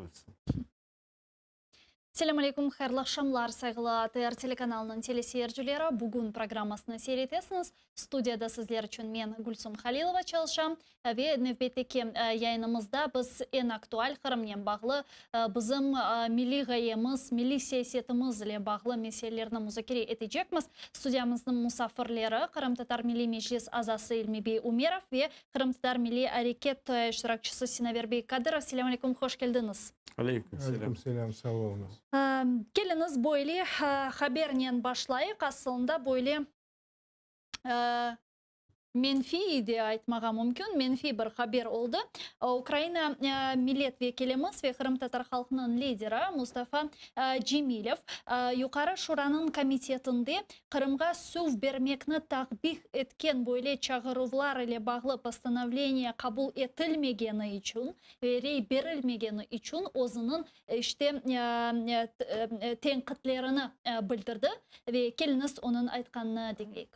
Gülsüm. Selâm aleyküm, hayırlı aqşamlar, sayğılı ATR telekanalınıñ teleseyircileri. Bugün programmasını seyir etesiñiz. Studiyada sizler içün men, Gülsüm Halilova, çalışam. Ve nevbetteki yayınımızda biz eñ aktual Qırımnen bağlı, bizim milliy ğayemiz, milliy siyasetimiz ile bağlı meselelerni muzakere etecekmiz. Studiyamıznıñ musafirleri, Qırımtatar Milliy Meclis azası İlmi bey Umerov ve Qırımtatar milliy areket iştirakçisi Sinaver bey Kadırov. Selâm aleyküm, hoş keldiñiz. Aleyküm selâm. Aleyküm selâm, sağ oluñız. Keliñiz, böyle habernen başlayıq. Asılında böyle Menfiy de aytmağa mümkün, menfiy bir haber oldı. Ukraina millet vekilimiz ve qırımtatar halqınıñ lideri Mustafa Cemilev Yuqarı Şuranıñ komitetinde Qırımğa suv bermekni takbih etken böyle çağıruvlar ile bağlı postanovleniye qabul etilmegeni içün ve rey berilmegeni içün özüniñ işte tenqitlerini bildirdi ve keliñiz onıñ aytqanını diñleyik.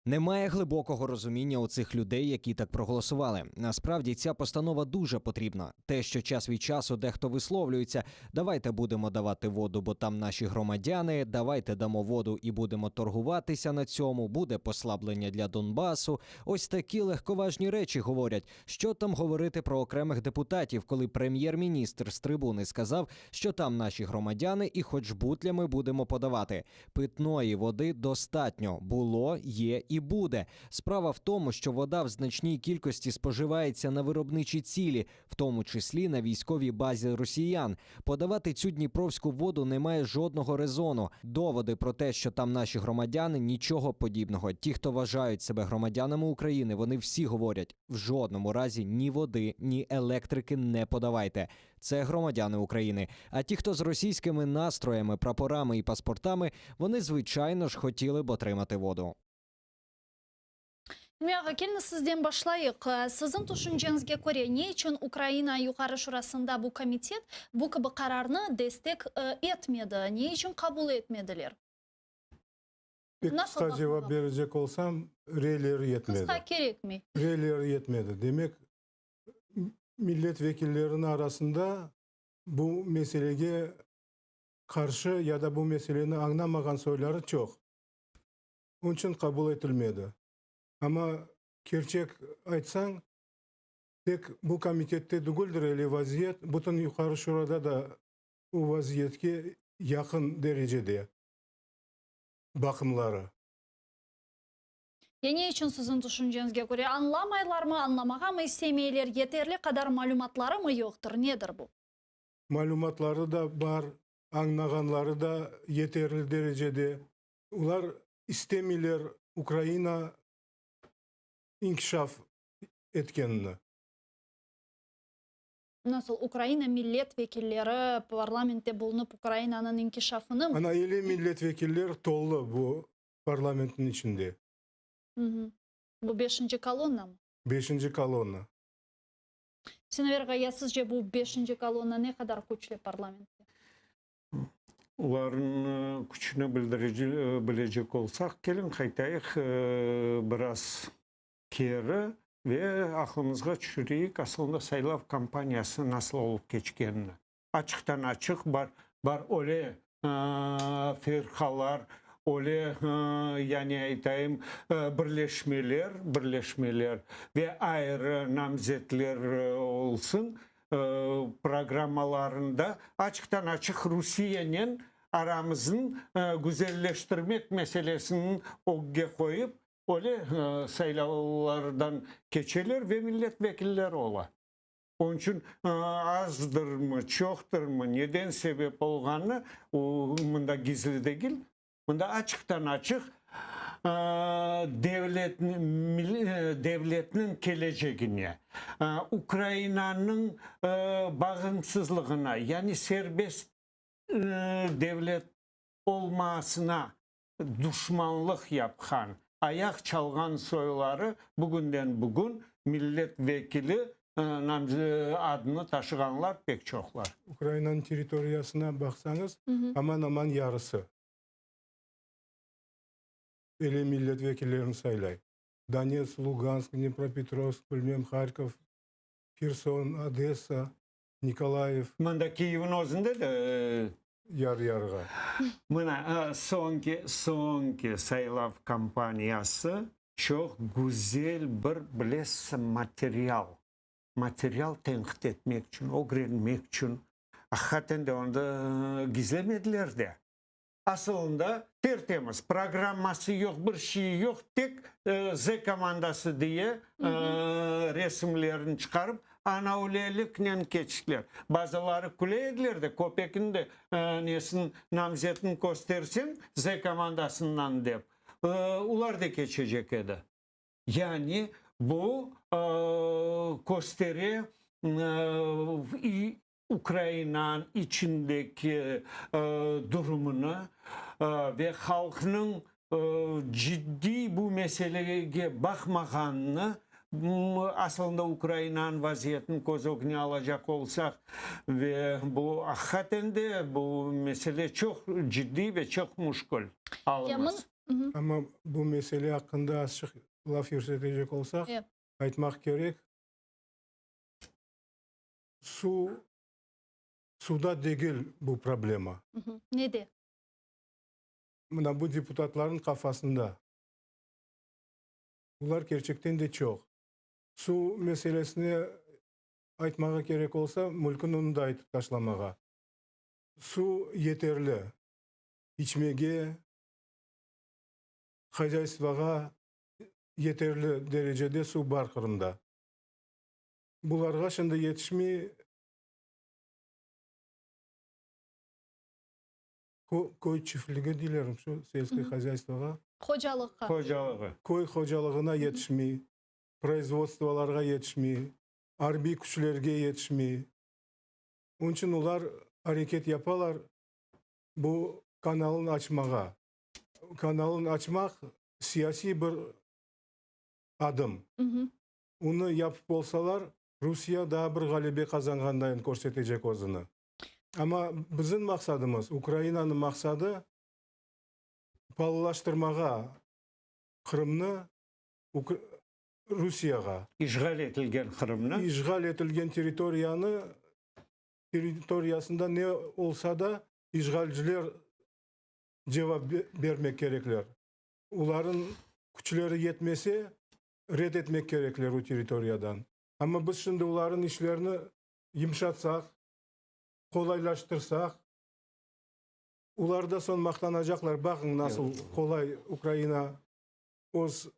Немає глибокого розуміння у цих людей, які так проголосували. Насправді ця постанова дуже потрібна. Те, що час від часу дехто висловлюється, давайте будемо давати воду, бо там наші громадяни, давайте дамо воду і будемо торгуватися на цьому, буде послаблення для Донбасу. Ось такі легковажні речі говорять. Що там говорити про окремих депутатів, коли прем'єр-міністр з трибуни сказав, що там наші громадяни і хоч бутлями будемо подавати. Питної води достатньо було, є і буде. Справа в тому, що вода в значній кількості споживається на виробничі цілі, в тому числі на військовій базі росіян. Подавати цю дніпровську воду немає жодного резону. Доводи про те, що там наші громадяни, нічого подібного. Ті, хто вважають себе громадянами України, вони всі говорять: в жодному разі ні води, ні електрики не подавайте. Це громадяни України. А ті, хто з російськими настроями, прапорами і паспортами, вони звичайно ж хотіли б отримати воду. İlmi ağa, keliñiz sizden başlayıq. Siziñ tüşünceñizge köre, ne içün Ukraina Yuqarı Şurasında bu komitet bu kibi qararnı destek etmedi, ne içün qabul etmediler? Pek Nasıl qısqa cevap baqmağa? berecek olsam, reyleri yetmedi. Qısqa kerekmey. Reyleri yetmedi. Demek, millet vekilleriniñ arasında bu meselege qarşı ya da bu meseleni añlamağan soyları çoq. Onıñ içün qabul etilmedi. Amma kerçek aytsañ, tek bu komitette degildir öyle vaziyet, bütün Yuqarı Şurada da o vaziyetke yaqın derecede baqımları. Ya ne içün siziñ tüşünceñizge köre añlamaylarmı, añlamağamı istemeyler, yeterli qadar malümatlarımı yoqtır, nedir bu? Malümatları da bar, añlağanları da yeterli derecede. Olar istemeyler Ukraina inkişaf etkenini. Nasıl Ukraina millet vekilleri parlamentte bulunıp Ukrainanıñ inkişafını. Ana ele millet vekiller tolu bu parlamentniñ içinde. Bu beşinci kolonnamı? Beşinci kolonna. Sinaver ağa, ya sizce bu beşinci kolonna ne qadar küçlü parlamentte? Olarnıñ küçüni bilecek olsaq, keliñ qaytayıq biraz keri ve aqlımızğa tüşüreyik, asılında saylav kampaniyası nasıl olıp keçkenini. Açıqtan-açıq bar, bar öyle firqalar, öyle, yani aytayım, birleşmeler, birleşmeler ve ayrı namzetler olsun, programmalarında açıqtan-açıq Rusiyenen aramıznı güzelleştirmek meselesini ögge qoyıp, öyle saylavlardan keçeler ve millet vekilleri ola. Onıñ içün azdırmı, çoqtırmı, neden sebep olğanı, o mında gizli degil. Mında açıqtan-açıq devletniñ kelecegine, Ukrainanıñ bağımsızlığına, yani serbest devlet olmasına duşmanlıq yapqan, ayaq çalğan soyları bugünden-bugün millet vekili adını taşığanlar pek çoqlar. Ukrainanıñ territoriyasına baqsañız, aman-aman yarısı ele millet vekillerini saylay. Donetsk, Lugansk, Dnepropetrovsk, bilmem, Harkov, Herson, Odessa. Nikolayev. Mında Kiyevniñ özünde de. Yar-yarğa. Mına, soñki, soñki saylav kampaniyası çoq güzel bir, bilesiñ, material. Material tenqit etmek içün, ögrenmek içün. Aqiqaten de onı gizlemediler de. Asılında tertemiz, programması yoq, bir şeyi yoq, tek Z komandası diye resimlerini çıqarıp, anavleliknen keçtiler. Bazıları küle ediler de, köpekniñ de nesini, namzetini kösterseñ Z komandasından dep, olar da keçecek edi. Yani bu köstere Ukrainanıñ içindeki durumını ve halqnıñ ciddiy bu meselege baqmağanını, asılında Ukrainanıñ vaziyetini köz ögüne alacaq olsaq, ve bu aqiqaten de bu mesele çoq ciddiy ve çoq müşkül alımız. Amma bu mesele aqqında azçıq laf yürsetecek olsaq, aytmaq kerek, Suv, suvda degil bu problema. Nede? Mına bu deputatlarnıñ qafasında. Bular kerçekten de çoq. Suv meselesine aytmağa kerek olsa, mülkün onı da aytıp taşlamağa. Suv yeterli. İçmege, hazaystvağa yeterli derecede suv bar Qırımda. Bularğa şimdi yetişmey köy çiftligi deyler, şu selskiy hozyaystvoğa. Hocalıqqa. Hocalığı. Köy hocalığına yetişmey, proizvodstvolarğa yetişmey, arbiy küçlerge yetişmey. Onıñ içün olar areket yapalar bu kanalnı açmağa. Kanalnı açmaq siyasiy bir adım. Onı yapıp olsalar, Rusiye daa bir ğalebe qazanğandayın körsetecek özüni. Amma bizim maqsadımız, Ukrainanıñ maqsadı, palılaştırmağa Qırımnı Rusiyeğa. İşğal etilgen Qırımnı. İşğal etilgen territoriyanı, territoriyasında ne olsa da, işğalciler cevap bermek kerekler. Olarnıñ küçleri yetmese, red etmek kerekler o territoriyadan. Amma biz şimdi olarnıñ işlerini yımşatsaq, qolaylaştırsaq, olar da soñ maqtanacaqlar, baqıñ nasıl qolay Ukraina öz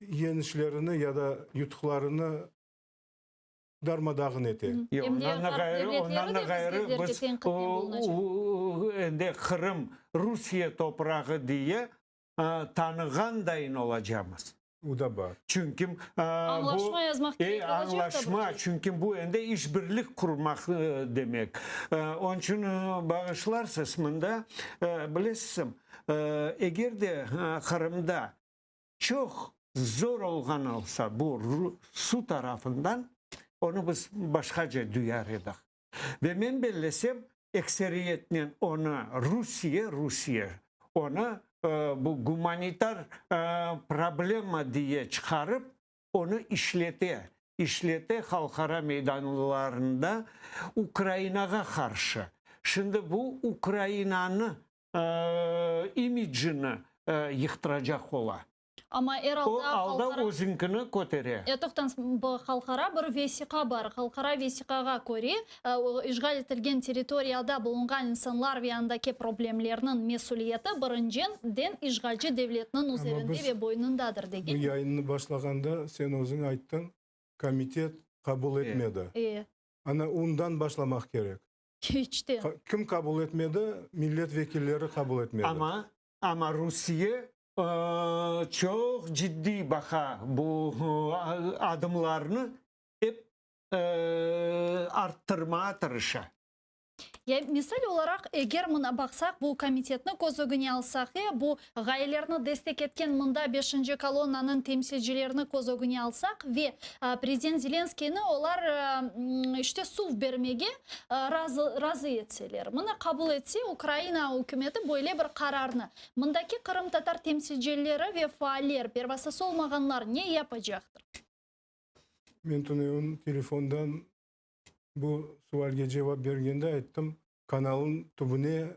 yeñişlerini ya da yutuqlarını darma-dağın ete. Yoq, ondan da ğayrı, ondan da ğayrı biz endi Qırım Rusiye toprağı diye tanığandayın olacamız. O da bar. Çünki bu Añlaşma yazmaq kerek olacaq da añlaşma, çünki bu endi işbirlik qurmaq demek. Onıñ içün bağışlarsız mında, bilesizmi, eger de Qırımda çoq zor olğan olsa bu suv tarafından, onı biz başqaca duyar edik. Ve men bellesem, ekseriyetnen onı Rusiye, Rusiye onı bu gumanitar problema diye çıqarıp, onı işlete, işlete halqara meydanlarında Ukrainağa qarşı. Şimdi bu Ukrainanı imicini yıqtıracaq ola. Amma er O alda alda halqara. özüñkini kötere. Toqtañız, halqara bir vesiqa bar. Halqara vesiqağa köre, işğal etilgen territoriyada bulunğan insanlar ve andaki problemlerniñ mesüliyeti birinciden işğalci devletniñ üzerinde ve boynundadır, Bu degilmi? yayınnı başlağanda sen özüñ ayttıñ, komitet qabul etmedi. E. Ana ondan başlamaq kerek. Hiç de. Kim qabul etmedi? Millet vekilleri qabul etmedi. Amma, amma Rusiye çoq ciddiy baqa bu adımlarnı ep arttırmağa tırışa. Ya, misal olaraq, eger mına baqsaq, bu komitetni köz ögüne alsaq, e, bu ğayelerni destek etken mında beşinci kolonnanıñ temsilcilerini köz ögüne alsaq ve prezident Zelenskıynı olar, işte, suv bermege razı razı etseler, mına qabul etse Ukraina ükümeti böyle bir qararnı, mındaki qırımtatar temsilcileri ve faaller, pervasız olmağanlar ne yapacaqtır? Men tünevin telefondan. Bu sualge cevap bergende ayttım, kanalnıñ tübüne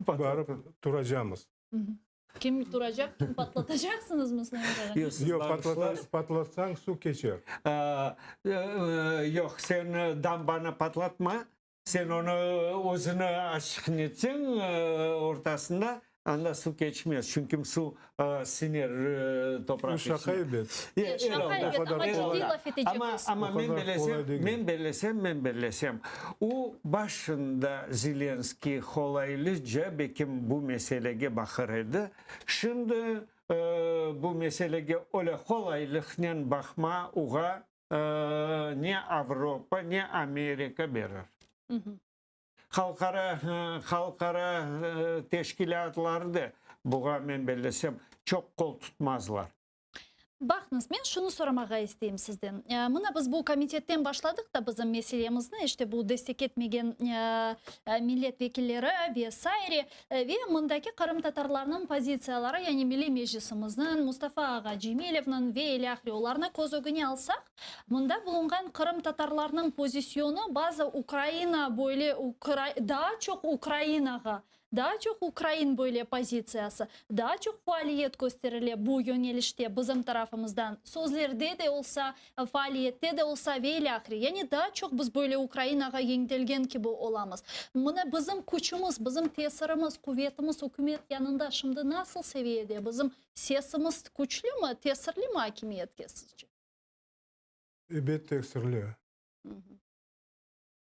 barıp turacamız. Kim turacaq, kim patlatacaqsıñızmı, Sinaver ağa? Yoq, siz Yoq, bağışla. patlatsañ suv keçer. Yoq, sen dambanı patlatma, sen onı özüni açıq netseñ ortasında, anda suv keçmez, çünki suv siñer topraq Bu şaqa içine. ebet. Şaqa ebet, amma ciddiy laf etecek Amma men bellesem, men bellesem, men bellesem, o başında Zelenskiy qolaylıca bekim bu meselege baqır edi, şimdi bu meselege öyle qolaylıqnen baqma oğa ne Avropa, ne Amerika berir. Halqara, halqara teşkilâtları da buğa, men bellesem, çoq qol tutmazlar. Baqıñız, men şunı soramağa isteyim sizden. Mına biz bu komitetten başladıq da bizim meselemizni, işte bu destek etmegen millet vekilleri ve saire, ve mındaki qırımtatarlarnıñ pozitsiyaları, yani Milliy Meclisimizniñ, Mustafa ağa Cemilevniñ ve ilâhre, olarnı köz ögüne alsaq, mında bulunğan qırımtatarlarnıñ pozisyonı bazı Ukraina böyle, daa çoq Ukrainağa Daa çoq ukrain böyle pozitsiyası, daa çoq faaliyet kösterile bu yöñelişte bizim tarafımızdan, sözlerde de olsa, faaliyette de olsa ve ilâhre. Yani daa çoq biz böyle Ukrainağa yeñdelgen kibi olamız. Mına bizim küçümiz, bizim tesirimiz, quvetimiz ükümet yanında şimdi nasıl seviyede? Bizim sesimiz küçlümi, tesirlimi akimiyetke sizce? Ebet tesirli.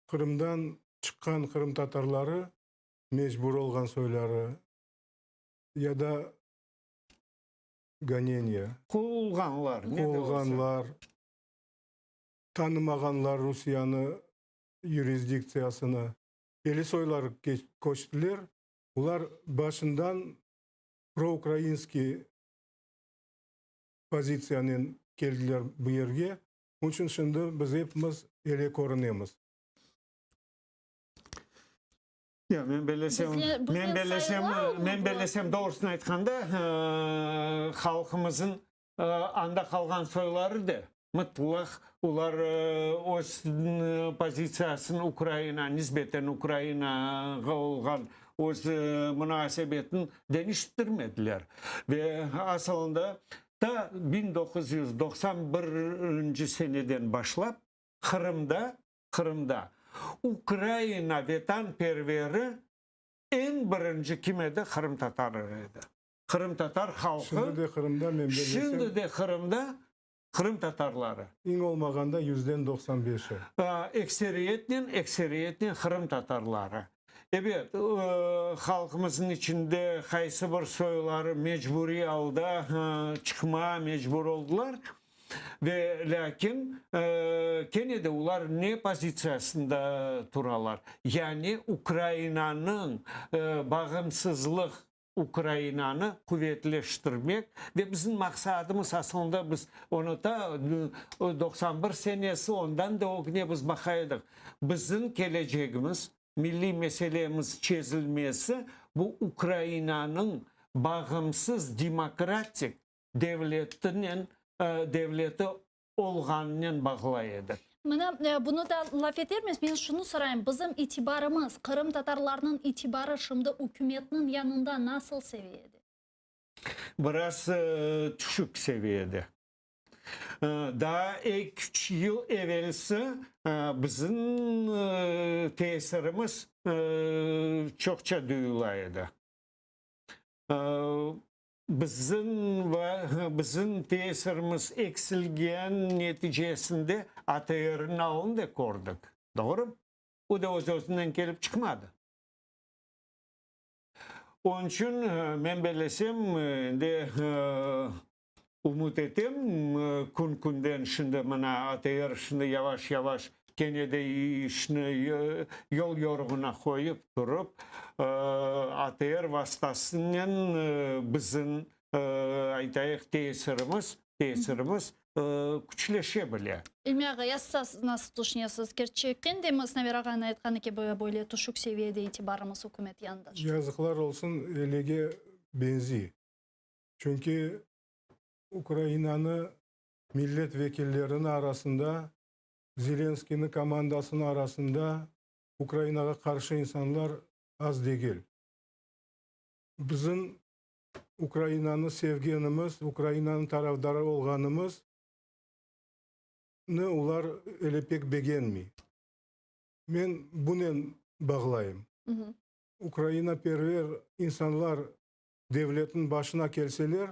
Qırımdan çıqqan qırımtatarları mecbur olğan soyları ya da goneniya. Quvulğanlar, ne de olsa. Quvulğanlar, tanımağanlar Rusiyanı yurisdiktsiyasını. Eli soylar köçtiler, olar başından proukrainskiy pozitsiyanen keldiler bu yerge, onıñ içün şimdi biz epimiz ele körünemiz. Yoq, men bellesem, men bellesem, men bellesem, doğrusını aytqanda, halqımızın anda qalğan soyları da mıtlaq olar öz pozitsiyasını Ukraina, nisbeten Ukrainağa olğan öz munasebetini deñiştirmediler. Ve asılında ta 1991 seneden başlap Qırımda Qırımda Ukraina vetanperveri eñ birinci kim edi? Qırımtatarı edi. Qırımtatar halqı. Şimdi de Qırımda men bellesem. Şimdi de Qırımda qırımtatarları. Eñ olmağanda yüzden 95-i. Ekseriyetnen, ekseriyetnen qırımtatarları. Ebet, halqımıznıñ içinde qaysı bir soyları mecburiy alda çıqmağa mecbur oldılar. Ve lâkin kene de olar ne pozitsiyasında turalar? Yani Ukrainanıñ bağımsızlıq, Ukrainanı quvetleştirmek ve bizim maqsadımız aslında biz onı ta 91 senesi ondan da ögne biz baqa edik. Bizim kelecegimiz, milliy meselemiz çezilmesi bu Ukrainanıñ bağımsız demokratik devletinen, devleti olğanınen bağlı edi. Mına, bunı da laf etermiz. Men şunı sorayım, bizim itibarımız, qırımtatarlarnıñ itibarı şimdi ükümetniñ yanında nasıl seviyede? Biraz tüşük seviyede. Daa eki-üç yıl evelsi bizim tesirimiz çoqça duyula edi. Bizim bizim tesirimiz eksilgen neticesinde ATRniñ alını da kördik. Doğru? O da öz-özünden kelip çıqmadı. Onıñ içün men bellesem, endi ümüt etem, kün-künden şimdi mına ATR şimdi yavaş-yavaş kene de işni yol-yoruğına qoyıp turıp, ATR vastasınen bizim, aytayıq, tesirimiz, tesirimiz küçleşe bile. İlmi ağa, ya siz nasıl tüşünesiz, kerçekten de mi Snaver ağanıñ aytqanı kibi böyle tüşük seviyede itibarımız ükümet yanında? Yazıqlar olsun, elege benziy. Çünki Ukrainanı millet vekilleriniñ arasında. Zelenskıynıñ komandasınıñ arasında Ukrainağa qarşı insanlar az degil. Bizim Ukrainanı sevgenimiz, Ukrainanıñ tarafdarı olğanımız nı olar öyle pek begenmey. Men bunen bağlayım. Ukrainaperver insanlar devletniñ başına kelseler,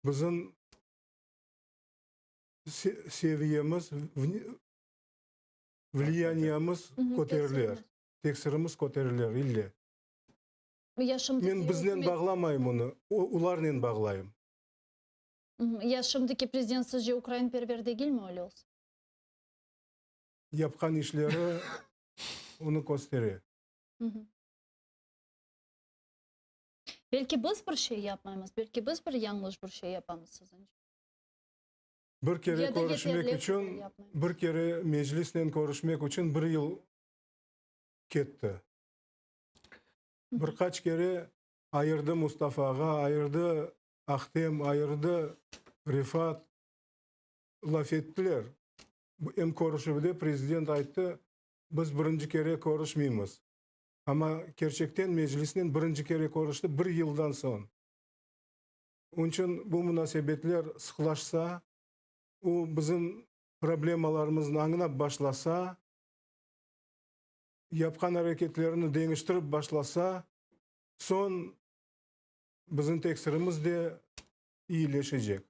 bizim seviyemiz, vliyaniyamız köterilir, tesirimiz köterilir ille. Men biznen bağlamayım onı, olarnen bağlayım. Ya şimdiki prezident sizce ukrainperver degilmi öyle olsa? Yapqan işleri onı köstere. Belki biz bir şey yapmaymız, belki biz bir yañlış bir şey yapamız siziñce? Bir kere körüşmek içün, bir kere Meclisnen körüşmek içün bir yıl ketti. Bir qaç kere ayırdı Mustafağa, ayırdı Ahtem, ayırdı Refat, laf ettiler. Em körüşüvde prezident ayttı, biz birinci kere körüşmeymiz. Amma kerçekten Meclisnen birinci kere körüşti bir yıldan soñ. Onıñ içün bu munasebetler sıqlaşsa, o bizim problemalarımıznı añlap başlasa, yapqan areketlerini deñiştirip başlasa, soñ bizim teksirimiz de iyileşecek.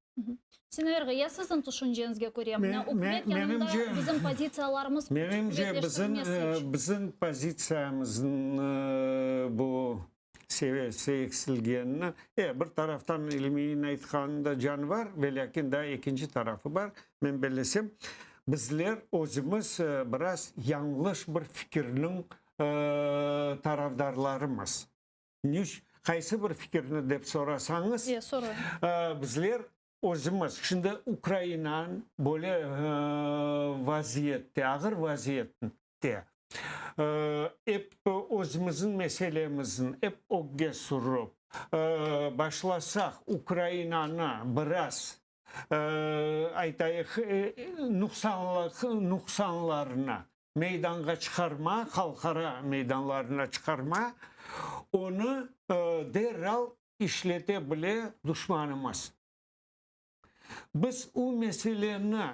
Sinaver ağa, ya siziñ tüşünceñizge köre, mına ükümet yanında bizim pozitsiyalarımız Menimce, bizim, bizim pozitsiyamıznıñ bu seviyesi eksilgenini, e, bir taraftan İlmiyniñ aytqanında can bar, velâkin daa ekinci tarafı bar, men bellesem, bizler özümiz biraz yañlış bir fikirniñ tarafdarlarımız. Niç, qaysı bir fikirni dep sorasañız, E, sorayım. bizler özümiz, şimdi Ukrainan böyle vaziyette, ağır vaziyette, ep özümizniñ meselemizni ep ögge sürüp başlasaq, Ukrainanı biraz, aytayıq, nuqsanlarını meydanğa çıqarma, halqara meydanlarına çıqarma, onı deral işlete bile duşmanımız. Biz o meseleni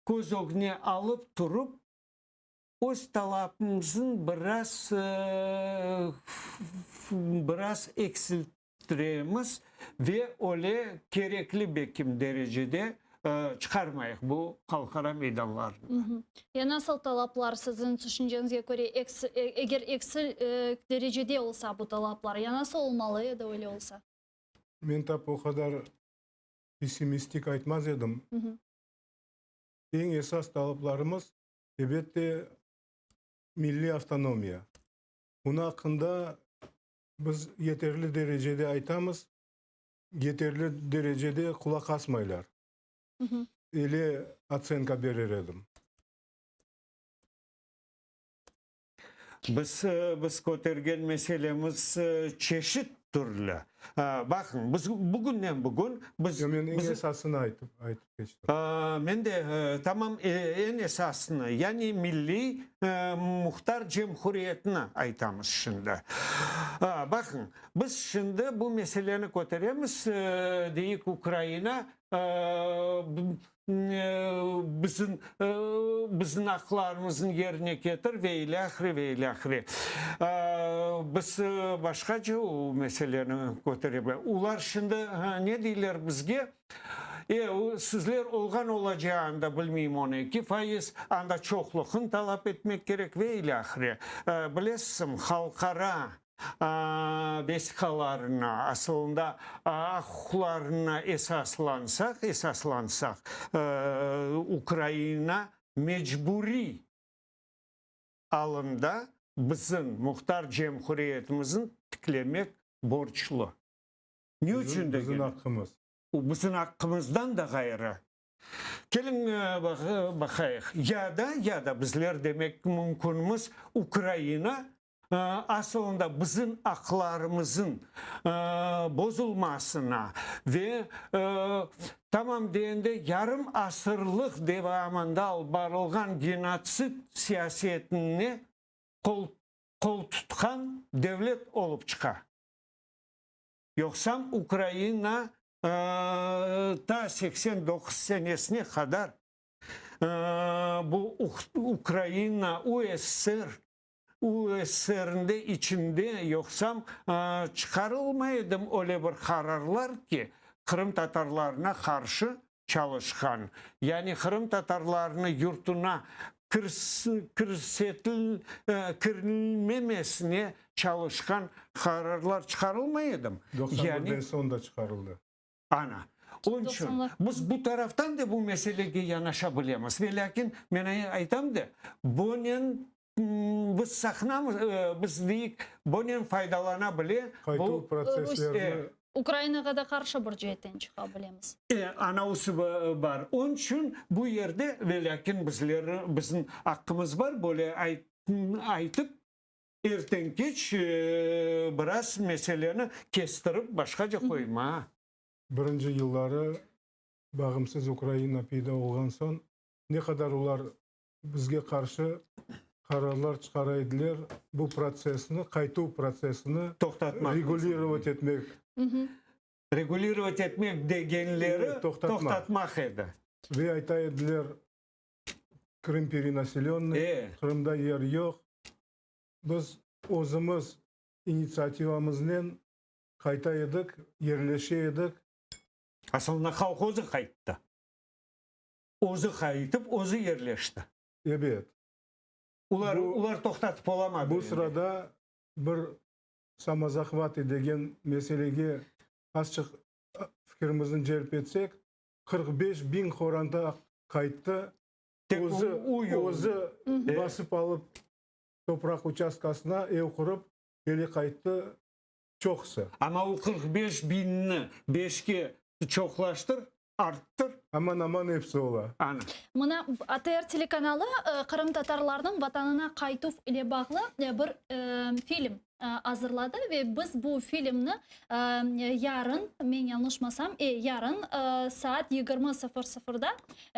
köz ögüne alıp turıp, öz talapımıznı biraz biraz eksilttiremiz ve öyle kerekli bekim derecede çıqarmayıq bu halqara meydanlarında. Ya nasıl talaplar siziñ tüşünceñizge köre eger eksil derecede olsa bu talaplar, ya nasıl olmalı edi öyle olsa? Men tap o qadar pessimistik aytmaz edim. Eñ esas talaplarımız, elbette, milliy avtonomiya. Bunı aqqında biz yeterli derecede aytamız, yeterli derecede qulaq asmaylar. Öyle otsenka berer edim. Biz, biz kötergen meselemiz çeşit türlü. Baqıñ, biz bugünden bugün biz... Yo, men eñ esasını aytıp, aytıp keçtim. Men de, tamam, eñ esasını, yani milliy muhtar cemhuriyetni aytamız şimdi. Baqıñ, biz şimdi bu meseleni köteremiz, deyik, Ukraina bizim bizim aqlarımıznı yerine ketir ve ilâhre, ve ilâhre. Biz başqaca o meseleni kötere bilemiz. Olar şimdi ne deyler bizge? E, sizler olğan olacağını bilmeyim 12%, anda çoqluqnı talap etmek kerek ve ilâhre. Bilesizmi, halqara vesiqalarına, asılında aq-uquqlarına esaslansaq, esaslansaq, Ukraina mecburiy alında bizim muhtar cemhuriyetimizni tiklemek borclu. Ne içün degil? Bizim aqqımız. Bizim aqqımızdan da ğayrı. Keliñ, baqayıq, ya da, ya da bizler demek mümkünmiz, Ukraina. Asılında bizim aqlarımızın bozulmasına ve tamam degende yarım asırlıq devamında alıp barılğan genotsid siyasetine qol tutqan devlet olıp çıqa. Yoqsam Ukraina ta 89 senesine qadar bu Ukraina USSR USSRnde içinde yoqsam çıqarılmay edim öyle bir qararlar ki, qırımtatarlarına qarşı çalışqan, yani qırımtatarlarnı yurtuna kirsetil kirilmemesine çalışqan qararlar çıqarılmay edim. 91-den soñ da çıqarıldı. Ana, onıñ içün biz bu taraftan da bu meselege yanaşa bilemiz. Ve lâkin men aytam da, bunen biz saqnamız, biz deyik, bunen faydalana bile. Qaytuv protsesslerini. Ukrainağa da qarşı bir ceetten çıqa bilemiz. Anausı bar. Onıñ içün bu yerde, ve lâkin bizler, bizim aqqımız bar böyle aytıp, Erten-keç biraz meseleni kestirip başqaca qoyma. Birinci yılları bağımsız Ukraina peyda olğan soñ ne qadar olar bizge qarşı qararlar çıqara ediler, bu protsessni, qaytuv protsessini Toqtatmaq. regulirovat etmek. Regulirovat etmek degenleri toqtatmaq edi. Ve ayta ediler, Krım perenaselennıy, Qırımda yer yoq. Biz özümiz initsiativamıznen qayta edik, yerleşe edik. Asılında halq özü qayttı. Özü qaytıp, özü yerleşti. Ebet. Olar, olar toqtatıp olamadı. Bu sırada bir samozahvatı degen meselege azçıq fikirimizni celp etsek, 45 biñ qoranta qayttı, özü, özü basıp alıp topraq uçastkasına ev qurıp, keri qayttı çoqusı. Amma o 45 biñni beşke çoqlaştır, arttır. Aman-aman episi ola. Ana. Mına ATR telekanalı qırımtatarlarnıñ vatanına qaytuv ile bağlı bir film azırladı ve biz bu filmni yarın, men yañlışmasam, yarın saat 20:00-da,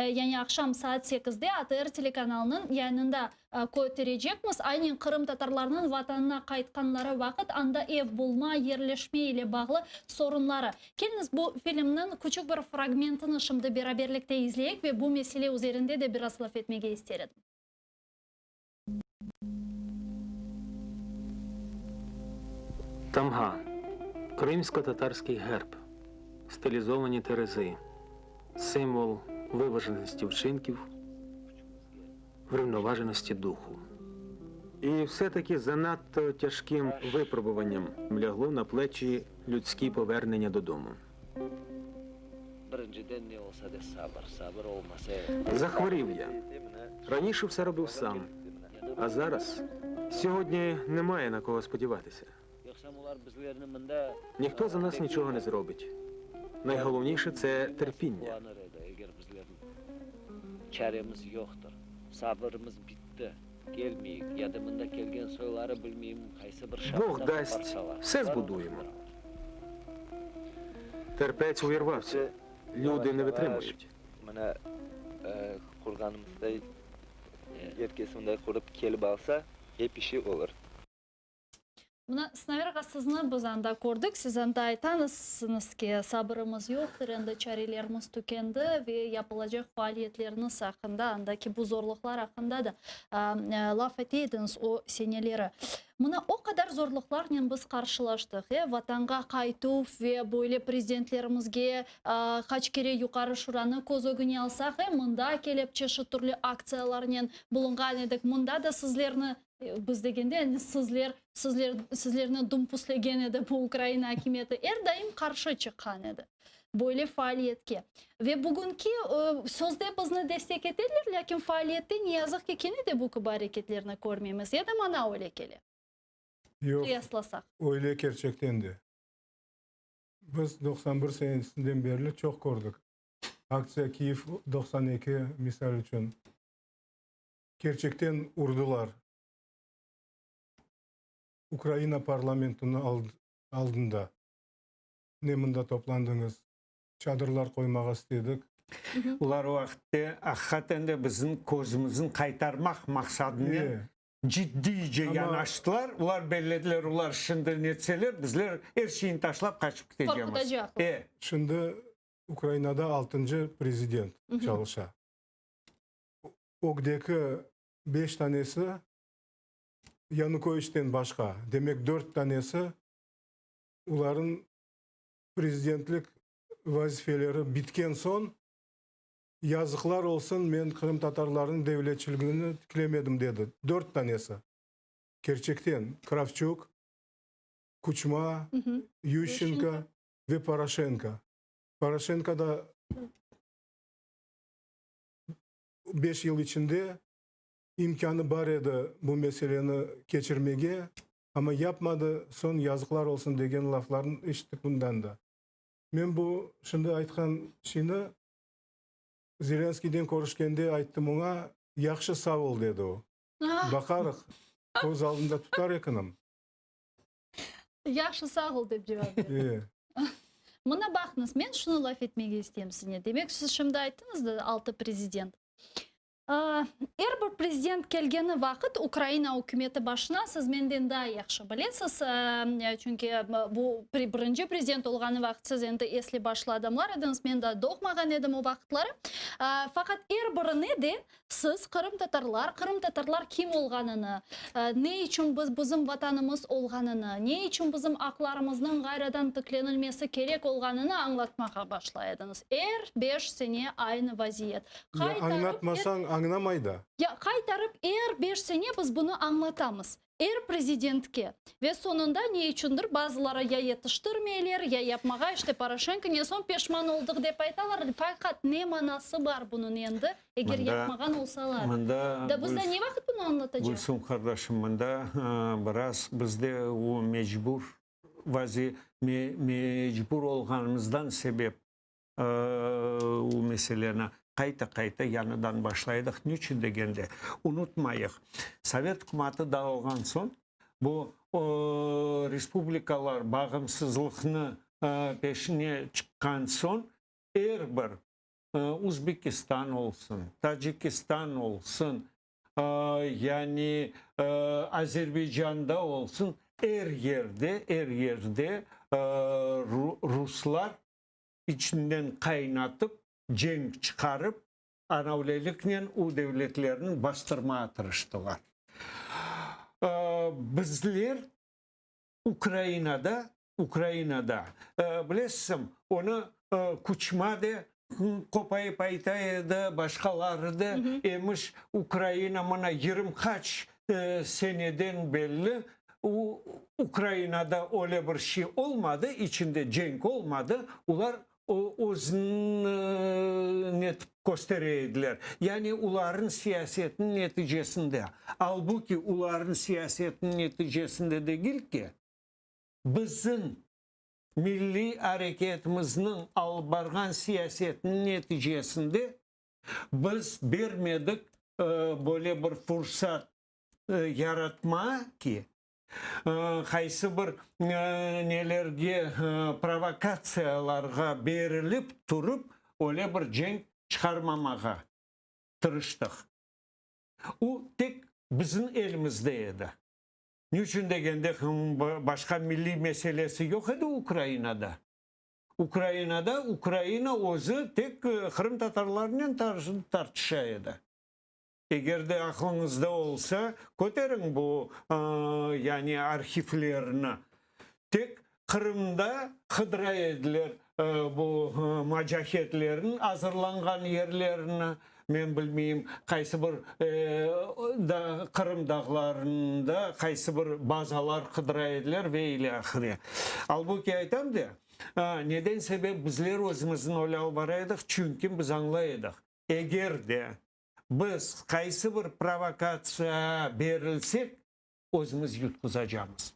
yani aqşam saat 8-de ATR telekanalınıñ yayınında köterecekmiz. Aynen qırımtatarlarnıñ vatanına qaytqanları vaqıt anda ev bulma, yerleşme ile bağlı sorunları. Keliñiz bu filmniñ küçük bir fragmentini şimdi beraberlikte izleyik ve bu mesele üzerinde de biraz laf etmege ister edim. Тамга. Кримсько-татарський герб. Стилізовані терези. Символ виваженості вчинків, врівноваженості духу. І все-таки занадто тяжким випробуванням лягло на плечі людські повернення додому. Birinciden ne olsa da sabır, sabır olmasa. Захворів я. Раніше все робив сам. А зараз сьогодні немає на кого сподіватися. Yoqsa olar bizlerni mında Ніхто за нас нічого не зробить. Найголовніше це терпіння. Quvanır edi, eger bizlerniñ çaremiz yoqtır. Sabırımız bitti. Kelmeyik. Ya da mında kelgen soyları bilmeyim, qaysı bir Бог şartta дасть, qoparsalar. все збудуємо. Терпець увірвався. Люди не витримують. Mına qurğanımızday er kes mınday qurıp kelip alsa, ep işi olur. Mına Sinaver ağa sizni biz anda kördik, siz anda aytasıñız ki, sabırımız yoqtır, endi çarelerimiz tükendi ve yapılacaq faaliyetleriniz aqqında, andaki bu zorluqlar aqqında da laf ete ediñiz o seneleri. Mına o qadar zorluqlarnen biz qarşılaştıq, vatanğa qaytuv ve böyle prezidentlerimizge qaç kere Yuqarı Şuranı köz ögüne alsaq, mında kelip çeşit türlü aktsiyalarnen bulunğan edik, mında da sizlerni biz degende, yani sizler, sizler, sizlerni dumpuslegen edi bu Ukraina akimiyeti, er daim qarşı çıqqan edi böyle faaliyetke. Ve bugünki sözde bizni destek eteler, lâkin faaliyette ne yazıq ki kene de bu kibi areketlerni körmeymiz. Ya da maña öyle kele. Yoq. Qıyaslasaq. Öyle kerçekten de. Biz 91 senesinden berli çoq kördik. Aktsiya Kiyev 92 misal içün. Kerçekten urdılar. Ukraina parlamentiniñ aldında. Ne mında toplandıñız? Çadırlar qoymağa istedik. Olar o vaqıtte aqiqaten de bizim közümizni qaytarmaq maqsadınen ciddiyce yanaştılar. Olar bellediler, olar şimdi netseler, bizler er şeyni taşlap qaçıp ketecemiz. Qorqutacaqlar. Şimdi Ukrainada altıncı prezident çalışa. Ögdeki beş tanesi Yanukoviçten başqa, demek dört tanesi olarnıñ prezidentlik vazifeleri bitken soñ, yazıqlar olsun, men qırımtatarlarnıñ devletçiligini tiklemedim, dedi. Dört tanesi. Kerçekten, Kravçuk, Kuçma, Yuşçenko ve Poroşenko. Poroşenko da beş yıl içinde imkânı bar edi bu meseleni keçirmege, amma yapmadı, soñ yazıqlar olsun degen laflarnı eşittik bundan da. Men bu şimdi aytqan şeyni Zelenskiyden körüşkende ayttım oña, yahşı sağ ol, dedi o. Baqarıq, köz aldında tutar ekenim. Yahşı sağ ol, dep cevap berdi. Mına baqıñız, men şunı laf etmege isteyim siziñle. Demek, siz şimdi ayttıñız da, altı prezident. Er bir prezident kelgeni vaqıt Ukraina ükümeti başına, siz menden daa yahşı bilesiz, çünki bu birinci prezident olğanı vaqıt siz endi esli başlı adamlar ediñiz, men daa doğmağan edim o vaqıtları. Faqat er birine de siz qırımtatarlar, qırımtatarlar kim olğanını, ne içün biz bizim Vatanımız olğanını, ne içün bizim aqlarımıznıñ ğayrıdan tiklenilmesi kerek olğanını añlatmağa başlay ediñiz. Er beş sene aynı vaziyet. Ya añlatmasañ, añlamay da. Ya qaytarıp er beş sene biz bunı añlatamız. Er prezidentke. Ve soñunda ne içündir bazıları ya yetiştirmeyler, ya yapmağa, işte Poroşenko ne soñ peşman oldıq dep aytalar. Faqat ne manası bar bunıñ endi, eger yapmağan olsalar? Da biz da ne vaqıt bunı añlatacaq? Gülsüm qardaşım, mında biraz bizde o mecbur vazi, mecbur olğanımızdan sebep O meseleni qayta-qayta yañıdan başlaydıq. Niçün degende, unutmayıq, Sovet ükümatı dağılğan soñ bu respublikalar bağımsızlıqnı peşine çıqqan soñ er bir Uzbekistan olsun, Tacikistan olsun, yani Azerbaycanda olsun, er yerde, er yerde ruslar içinden qaynatıp, cenk çıqarıp, anavleliknen o devletlerni bastırmağa tırıştılar. Bizler Ukrainada, Ukrainada, bilesizmi, onı Kuçma de qopayıp ayta edi, başqaları da, emiş, Ukraina mına yirmi qaç seneden belli Ukrainada öyle bir şey olmadı, içinde cenk olmadı, olar özüni netip köstere ediler. Yani olarnıñ siyasetiniñ neticesinde. Albuki olarnıñ siyasetiniñ neticesinde degil ki, bizim milliy areketimizniñ alıp barğan siyasetiniñ neticesinde biz bermedik böyle bir fursat yaratma ki, qaysı bir nelerge, provokatsiyalarğa berilip turıp, öyle bir cenk çıqarmamağa tırıştıq. O tek bizim elimizde edi. Niçün degende, başqa milliy meselesi yoq edi Ukrainada. Ukrainada Ukraina özü tek qırımtatarlarnen tartışa edi. Eger de aqlıñızda olsa, köteriñ bu, yani arhivlerni. Tek Qırımda qıdıra ediler bu macahetlerniñ azırlanğan yerlerini. Men bilmeyim, qaysı bir Qırım dağlarında qaysı bir bazalar qıdıra ediler ve ilâhre. Albuki aytam de, neden sebep bizler özümizni öyle alıp bara edik? Çünki biz añlay edik, eger de Biz qaysı bir provokatsiyağa berilsek, özümiz yutquzacamız.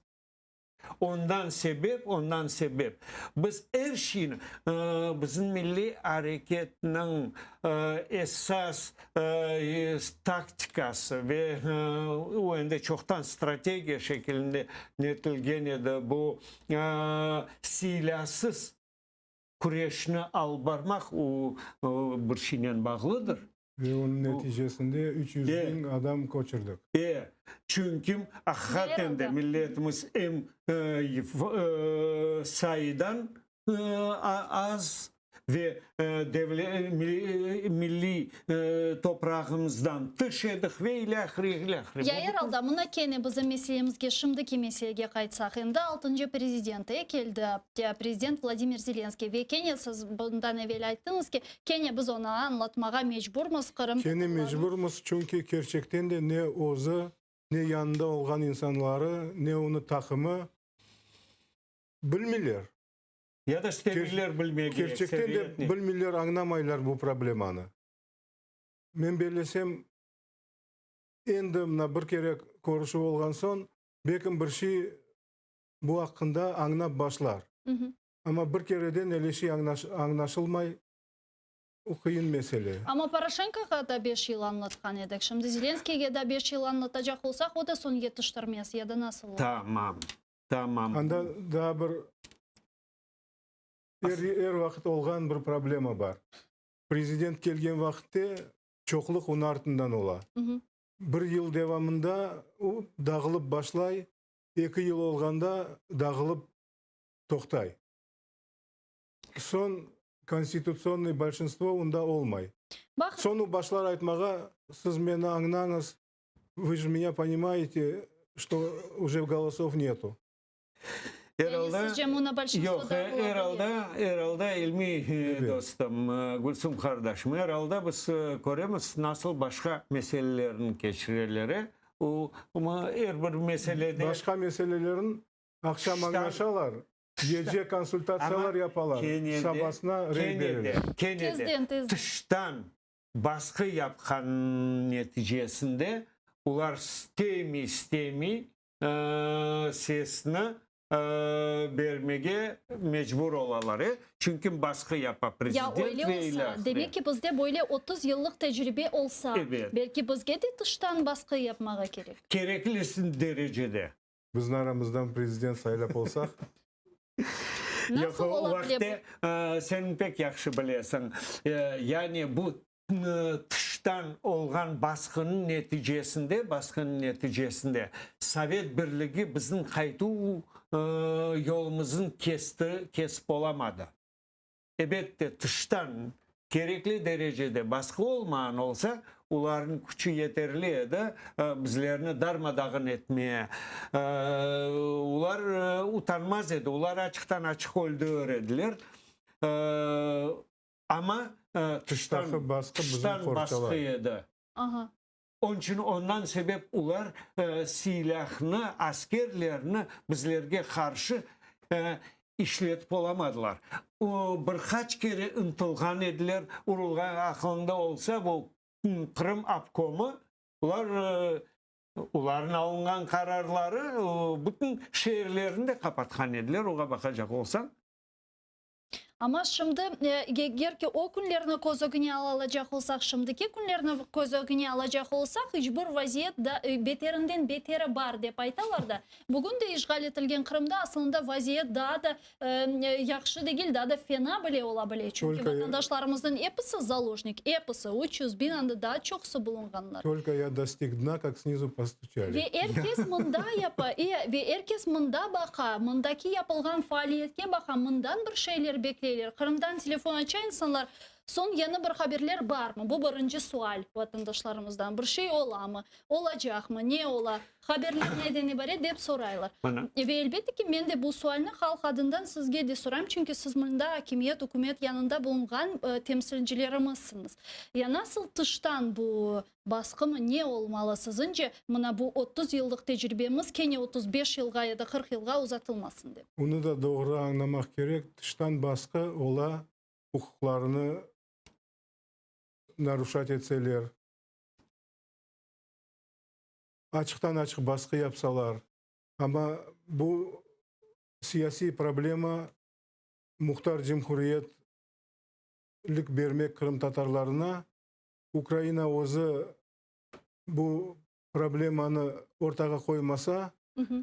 Ondan sebep, ondan sebep biz er şeyni, bizim milliy areketniñ esas taktikası ve o endi çoqtan strategiya şekilinde netilgen edi, bu silâsız küreşni alıp barmaq, o bir şeynen bağlıdır. Ve onıñ neticesinde 300 biñ adam köçürdik. E, çünki aqiqaten de milletimiz em sayıdan az ve milliy toprağımızdan tış edik ve ilâhre, ilâhre. Ya er alda, mına kene bizim meselemizge, şimdiki meselege qaytsaq, endi altıncı prezident, e, keldi, prezident Vladimir Zelenskiy, ve kene siz bundan evel ayttıñız ki, Kene biz onı añlatmağa mecburmız, Qırım Kene tatarlarınıñ. mecburmız, çünki kerçekten de ne özü, ne yanında olğan insanları, ne onı taqımı bilmeyler. Ya da istemeyler bilmege, Kerçekten de ekseriyetnen. bilmeyler, añlamaylar bu problemanı. Men bellesem, endi mına bir kere körüşüv olğan soñ, belkim bir şey bu aqqında añlap başlar. Amma bir kereden ele şey añlaşılmay, o qıyın mesele. Amma Poroşenkoğa da beş yıl añlatqan edik. Şimdi Zelenskiyge da beş yıl añlatacaq olsaq, o da soñ yetiştirmez, ya da nasıl olur? Tamam, tamam. Anda daa bir er, er vaqıt olğan bir problema bar. Prezident kelgen vaqıtte çoqluq onıñ artından ola. Bir yıl devamında o dağılıp başlay, eki yıl olğanda dağılıp toqtay. Soñ konstitutsionnıy bolşinstvo unda olmay. Baq. Soñ o başlar aytmağa, siz meni añnañız, vı je menya ponimayete, çto uje golosov netu. Er Yani alda, sizce mına bolşinstvo yoq, da ola er bile? alda, er alda, İlmiy dostum, Gülsüm qardaşım, er alda biz köremiz, nasıl başqa meselelerni keçireler, o, er bir meselede. Başqa meselelerin Aqşam añlaşalar, gece konsultatsiyalar yapalar, sabasına rey bereler. Kene de, Tezden, tezden. tıştan basqı yapqan neticesinde olar istemey-istemey sesni bermege mecbur olalar, çünki basqı yapa Ya prezident öyle ve olsa, ilâhre. demek ki, bizde böyle 30 yıllıq tecribe olsa, Ebet. belki bizge de tıştan basqı yapmağa kerek? Kerekli derecede. Bizni aramızdan prezident saylap olsaq. Nasıl Yoq, o ola bile bu? vaqıtte sen pek yahşı bilesiñ, yani bu tıştan olğan basqınıñ neticesinde, basqınıñ neticesinde Sovet Birligi bizim qaytuv yolumıznı kesti, kesip olamadı. Ebette, tıştan kerekli derecede basqı olmağan olsa, olarnıñ küçü yeterli edi bizlerni darma-dağın etmeye. Olar utanmaz edi, olar açıqtan-açıq öldürir ediler. Amma tıştan tıştan basqı edi. Onıñ içün ondan sebep olar silâhnı, askerlerni bizlerge qarşı işletip olamadılar. Bir qaç kere ıntılğan ediler, urulğan, aqılıñda olsa, bu Qırım obkomı, olar, olarnıñ alınğan qararları bütün şeerlerni de qapatqan ediler, oğa baqacaq olsañ. Amma şimdi, eger ki o künlerni köz ögüne alacaq olsaq, şimdiki künlerni köz ögüne alacaq olsaq, iç bir vaziyet da beterinden beteri bar, dep aytalar da. Bugün de işğal etilgen Qırımda aslında vaziyet daa da yahşı degil, daa da fena bile ola bile. Çünki vatandaşlarımıznıñ episi zalojnik, episi, 300 biñ, anda daa çoqusı bulunğanlar. Tolko ya dostig dna, kak snizu postuçali. Ve er kes mında yapa, e, ve er kes mında baqa, mındaki yapılğan faaliyetke baqa, mından bir şeyler bekleyler. Qırımdan telefon aça insanlar, soñ yañı bir haberler barmı? Bu birinci sual vatandaşlarımızdan. Bir şey olamı? Olacaqmı? Ne ola? Haberler neden ibaret? dep soraylar. Ve elbette ki, men de bu sualni halq adından sizge de sorayım, çünki siz mında akimiyet, ükümet yanında bulunğan temsilcilerimizsiniz. Ya nasıl tıştan bu basqımı, ne olmalı sizince, mına bu 30 yıllıq tecribemiz kene 35 yılğa ya da 40 yılğa uzatılmasın dep? Bunı da doğru añlamaq kerek, tıştan basqı ola, uquqlarını naruşat etseler, açıqtan-açıq basqı yapsalar, amma bu. Siyasiy problema muhtar cumhuriyetlik bermek qırımtatarlarına, Ukraina özü bu problemanı ortağa qoymasa,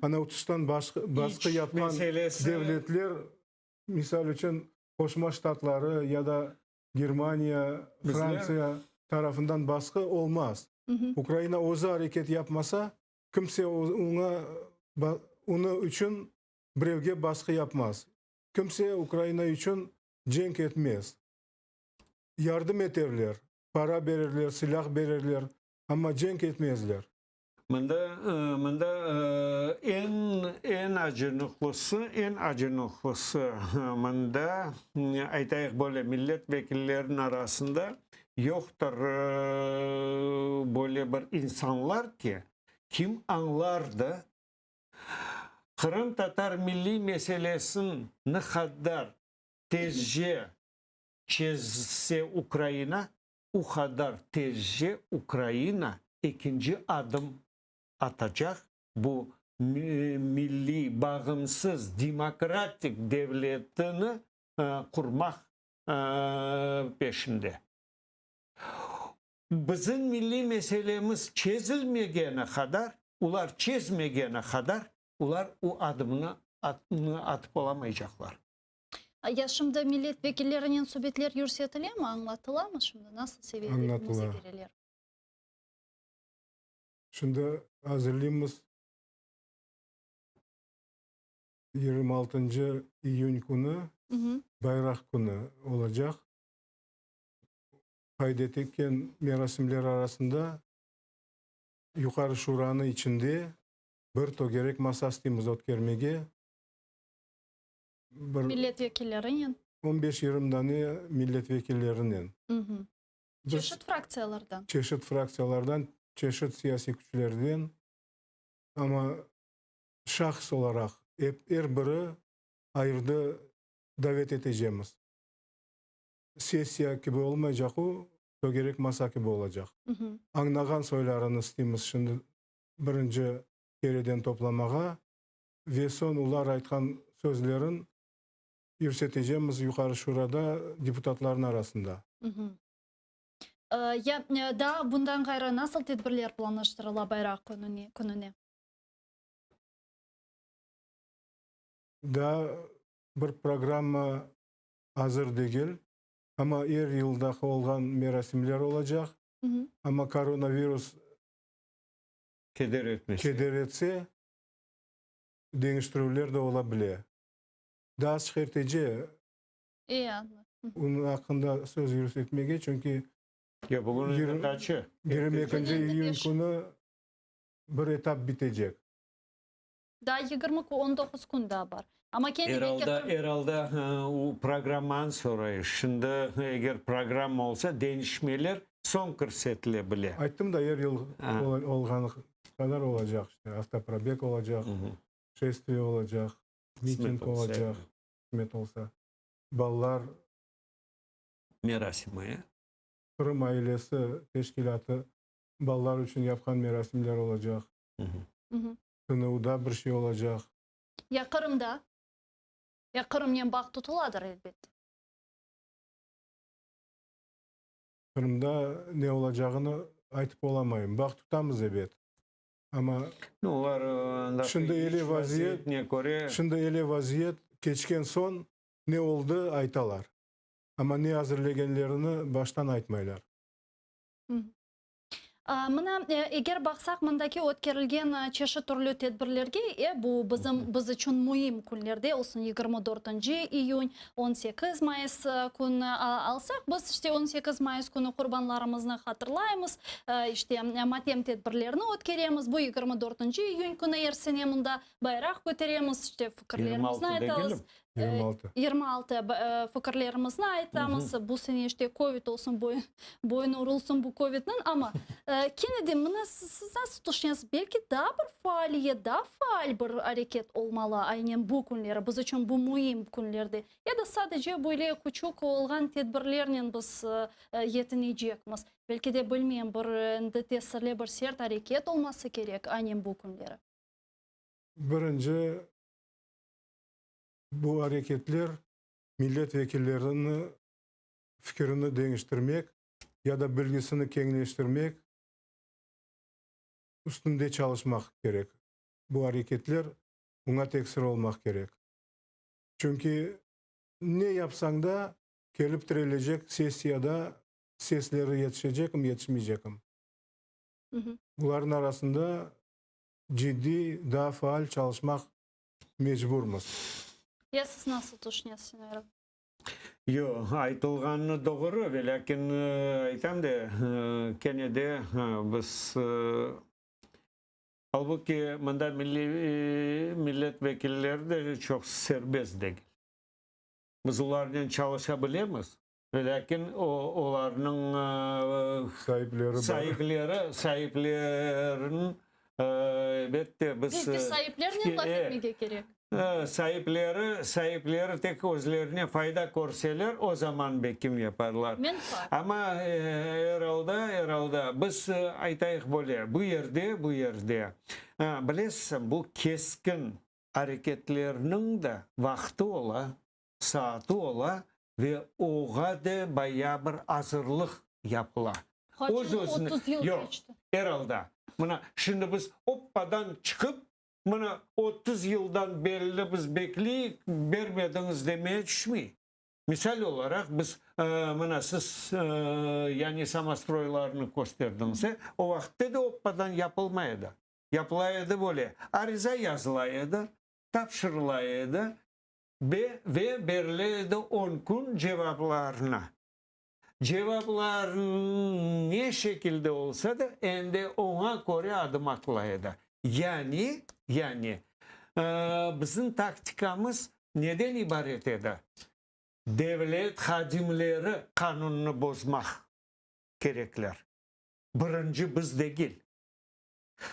ana tıştan basqı yapqan devletler, misal içün, Qoşma Ştatları ya da Germaniya, Frantsiya tarafından basqı olmaz. Ukraina özü areket yapmasa, kimse oña, onı içün birevge basqı yapmaz. Kimse Ukraina içün cenk etmez. Yardım eterler, para bererler, silâh bererler, amma cenk etmezler. Mında, mında eñ, eñ acınıqlısı, eñ acınıqlısı mında, aytayıq böyle, millet vekilleriniñ arasında yoqtır böyle bir insanlar ki, kim añlardı qırımtatar milliy meselesini ne qadar tezce çezse Ukraina, o qadar tezce Ukraina ekinci adım atacaq, bu milliy, bağımsız, demokratik devletini qurmaq peşinde. Bizim milliy meselemiz çezilmegeni qadar, olar çezmegeni qadar, olar o adımnı atıp olamaycaqlar. Ya şimdi millet vekillerinen subetler yürsetilemi, añlatılamı şimdi, nasıl seviyedeki muzakereler? Şimdi azırlıymız 26 iyün künü, Bayraq künü olacaq. Qayd etken merasimler arasında Yuqarı Şuranı içinde bir tögerek masa isteymiz ötkermege. Bir millet vekillerinen. 15-20 dane millet vekillerinen. Çeşit fraktsiyalardan. Çeşit fraktsiyalardan, çeşit siyasiy küçlerden. Amma şahs olaraq ep er biri ayırdı davet etecemiz. Sessiya kibi olmaycaq o, tögerek masa kibi olacaq. Añnağan soylarını isteymiz şimdi birinci kereden toplamağa ve soñ olar aytqan sözlerin yürsetecemiz Yuqarı Şurada deputatlarnıñ arasında. Ya daa bundan ğayrı nasıl tedbirler planlaştırıla Bayraq kününe? Daa bir programma azır degil, amma er yıldaki olğan merasimler olacaq. Amma koronavirus keder etmese, keder etse, deñiştirüvler de ola bile. Daa azçıq ertece onıñ aqqında söz yürsetmege, çünki Ya bugün endi qaçı? 22 iyün künü bir etap bitecek. Daa 20 kün, 19 kün daa bar. Amma kene Er belki alda, Qırım. er alda o programmanı soray. Şimdi eger programma olsa, deñişmeler soñ kirsetile bile. Ayttım da, er yıl olğanı qadar olacaq, işte, avtoprobeg olacaq, şestviye olacaq, miting olacaq, qısmet olsa, balalar. Merasimi, e? Qırım ailesi teşkilâtı balalar içün yapqan merasimler olacaq. TNUda bir şey olacaq. Ya Qırımda? Ya Qırımnen bağ tutuladır, elbette. Qırımda ne olacağını aytıp olamayım. Bağ tutamız, ebet. Amma Olar andaki şimdi iç ele vaziyet, vaziyetine köre. Şimdi ele vaziyet keçken soñ ne oldı aytalar. Amma ne azırlegenlerini baştan aytmaylar. Mına, eger baqsaq, mındaki ötkerilgen çeşit türlü tedbirlerge, e, bu bizim, biz içün müim künlerde olsun, 24 iyün, 18 mayıs kününi alsaq, biz, işte, 18 mayıs künü qurbanlarımıznı hatırlaymız, işte, matem tedbirlerini ötkeremiz, bu 24 iyün künü er sene mında bayraq köteremiz, işte, fikirlerimizni 26 aytamız. degilmi? 26. 26 fikirlerimizni aytamız. Bu sene işte kovid olsun, boyun urulsın bu kovidniñ, amma kene de mına siz nasıl tüşünesiz, belki daa bir faaliyet, daa faal bir areket olmalı aynen bu künleri, biz içün bu müim künlerde, ya da sadece böyle küçük olğan tedbirlernen biz yetinecekmiz? Belki de, bilmeyim, bir endi tesirli bir sert areket olması kerek aynen bu künleri. Birinci. Bu areketler millet vekillerini fikirini deñiştirmek ya da bilgisini keñleştirmek üstünde çalışmaq kerek. Bu areketler buña tesir olmaq kerek. Çünki ne yapsañ da, kelip tirelecek sessiyada sesleri yetişecekmi, yetişmeycekmi? Bularnıñ arasında ciddiy, daa faal çalışmaq mecburmız. Ya siz nasıl tüşünesiz, Sinaver? Yoq, aytılğanı doğru, velâkin aytam de, kene de biz, albuki mında milliy millet vekilleri de çoq serbest degil. Biz olarnen çalışa bilemiz, velâkin olarnıñ saipleri saipleri, saipleriniñ elbette biz Belki saiplernen laf etmege kerek. Saipleri, saipleri tek özlerine fayda körseler, o zaman bekim yaparlar. Menfaat. Amma er alda, er alda biz aytayıq böyle, bu yerde, bu yerde, bilesiñ, bu keskin areketlerniñ de vaqtı ola, saatı ola ve oğa de bayağı bir azırlıq yapıla. Qaçın 30 yıl keçti. Yoq, er alda. Mına, şimdi biz oppadan çıqıp, Mına 30 yıldan berli biz bekleyik, bermediñiz demeye tüşmey. Misal olaraq, biz, mına siz yani samostroylarnı kösterdiñiz, e, o vaqıtte de oppadan yapılmay edi. Yapıla edi böyle, ariza yazıla edi, tapşırıla edi ve ve berile edi on kün cevaplarına. Cevaplar ne şekilde olsa da, endi oña köre adım atıla edi. Yani, yani, bizim taktikamız neden ibaret edi? Devlet hadimleri qanunnı bozmaq kerekler. Birinci biz degil.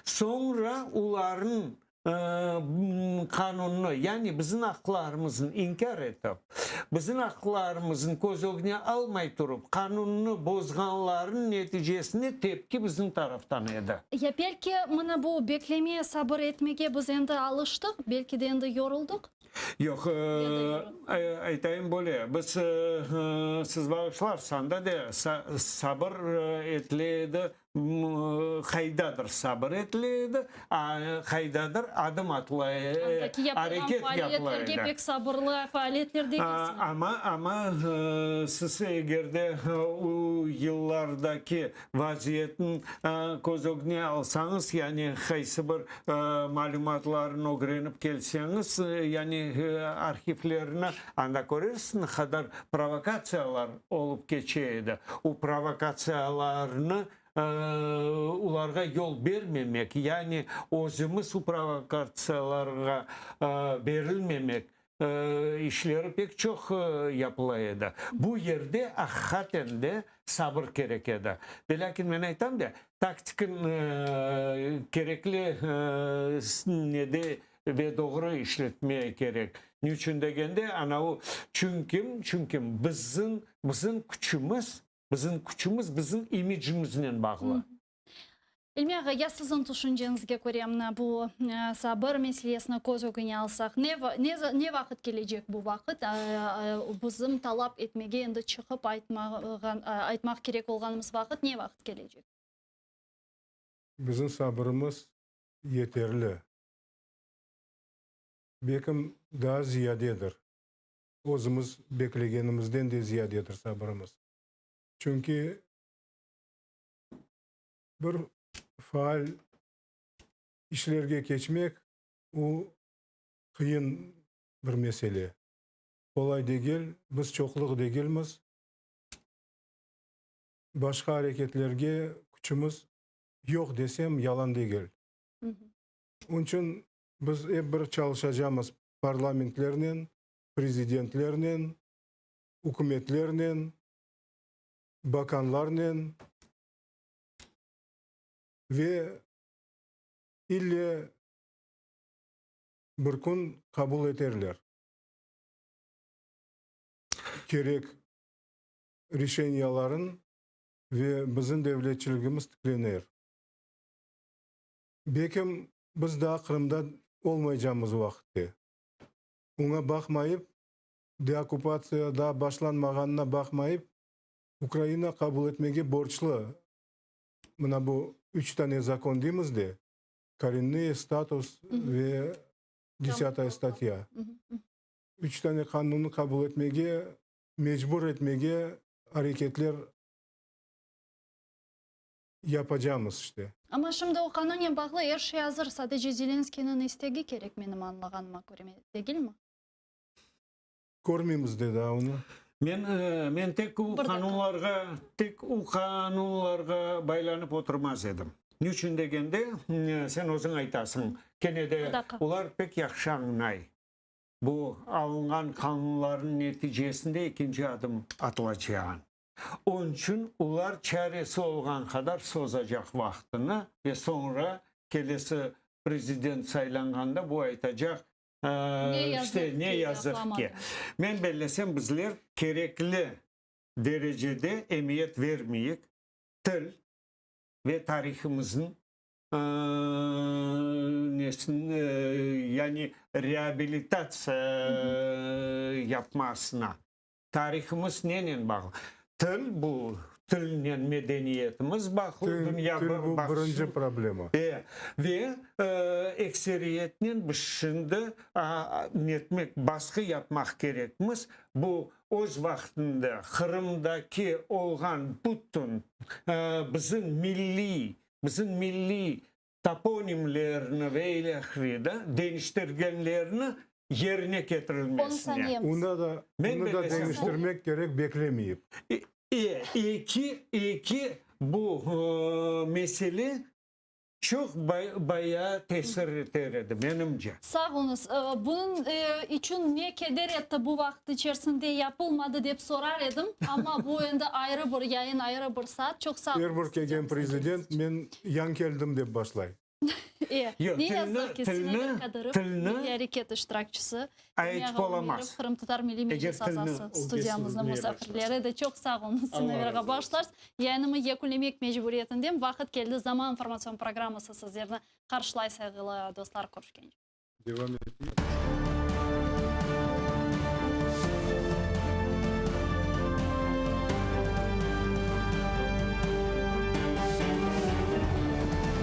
Soñra olarnıñ qanunnı, yani bizim aqlarımıznı inkâr etip, bizim aqlarımıznı köz ögüne almay turıp, qanunnı bozğanlarnıñ neticesinde tepki bizim taraftan edi. Ya belki mına bu bekleme, sabır etmege biz endi alıştıq, belki de endi yoruldıq? Yoq, aytayım böyle, biz, siz bağışlarsıñ da, de, sabır etile edi, Qaydadır sabır etile edi, qaydadır adım atıla, Andaki yapılğan areket yapıla faaliyetlerge edi. pek sabırlı faaliyetler degilsiñiz. Amma, amma siz eger de o yıllardaki vaziyetni köz ögüne alsañız, yani qaysı bir malümatlarnı ögrenip kelseñiz, yani arhivlerni, anda körersiñ ne qadar provokatsiyalar olıp keçe edi. O provokatsiyalarnı olarğa yol bermemek, yani özümiz o provokatsiyalarğa berilmemek işleri pek çoq yapıla edi. Bu yerde aqiqaten de sabır kerek edi. Velâkin men aytam da, taktikni kerekli nede ve doğru işletmeye kerek. Niçün degende, ana o, çünkim, çünkim bizim, bizim küçümiz, bizim küçümiz bizim imicimiznen bağlı. İlmi ağa, ya siziñ tüşünceñizge köre, mına bu sabır meselesini köz ögüne alsaq, ne, ne, ne vaqıt kelecek bu vaqıt, bizim talap etmege endi çıqıp aytmağan, aytmaq kerek olğanımız vaqıt ne vaqıt kelecek? Bizim sabırımız yeterli. Belkim daa ziyadedir. Özümiz beklegenimizden de ziyadedir sabırımız. Çünki bir faal işlerge keçmek, o qıyın bir mesele. Qolay degil, biz çoqluq degilmiz. Başqa areketlerge küçümiz yoq desem, yalan degil. Onıñ içün biz ep bir çalışacamız parlamentlernen, prezidentlernen, ükümetlernen, bakanlarnen ve ille bir kün qabul eterler kerek rişeniyaların ve bizim devletçiligimiz tiklener. Belkim biz daa Qırımda olmaycamız o vaqıtte. Oña baqmayıp, deokkupatsiya daa başlanmağanına baqmayıp, Ukraina qabul etmege borclu mına bu üç tane zakon deymiz de, korennıye, status ve desâtaya statya. Üç tane qanunnı qabul etmege mecbur etmege areketler yapacamız işte. Amma şimdi o qanunnen bağlı er şey azır, sadece Zelenskıynıñ istegi kerek, menim añlağanıma köre, degilmi? Körmeymiz de daa onı. Men, men tek o qanunlarğa, tek o qanunlarğa baylanıp oturmaz edim. Niçün degende, sen özüñ aytasıñ, kene de olar pek yahşı añlay. Bu alınğan qanunlarnıñ neticesinde ekinci adım atılacağın. Onıñ içün olar çaresi olğan qadar sozacaq vaqtını ve soñra kelesi prezident saylanğanda bu aytacaq, işte, ne yazıq ki. Men bellesem, bizler kerekli derecede emiyet vermeyik til ve tarihimizniñ nesini, yani reabilitatsiya yapmasına. Tarihimiz nenen bağlı? Til bu, tilnen medeniyetimiz bağlı, Til, til bu birinci problema. E, ve ekseriyetnen biz şimdi netmek, basqı yapmaq kerekmiz, bu öz vaqtında Qırımdaki olğan bütün bizim milliy, bizim milliy toponimlerni ve ilâhre da deñiştirgenlerni yerine ketirilmesine. Onı da, onı da deñiştirmek kerek beklemeyip. E, eki, eki bu mesele çoq bayağı tesir eter edi, menimce. Sağ oluñız. Bunıñ içün ne keder etti, bu vaqıt içerisinde yapılmadı, dep sorar edim, amma bu endi ayrı bir yayın, ayrı bir saat. Çoq sağ Er bir kelgen prezident men yañ keldim dep başlay. E, Yoq, ne tilni, yazıq ki, tilni, Sinaver Kadırov, tilni Milliy areket iştirakçisi, aytıp Dünya olamaz. Qırımtatar Milliy Eger Meclis tilni azası, o studiyamıznıñ kesilmeye musafirleri başlasa. edi. Çoq sağ oluñız, Allah Sinaver razı ağa, olsun. bağışlarsız. Yayınımı yekünlemek mecburiyetindem. Vaqıt keldi, Zaman informatsion programması sizlerni qarşılay, sayğılı dostlar, körüşkence. Devam eteyik.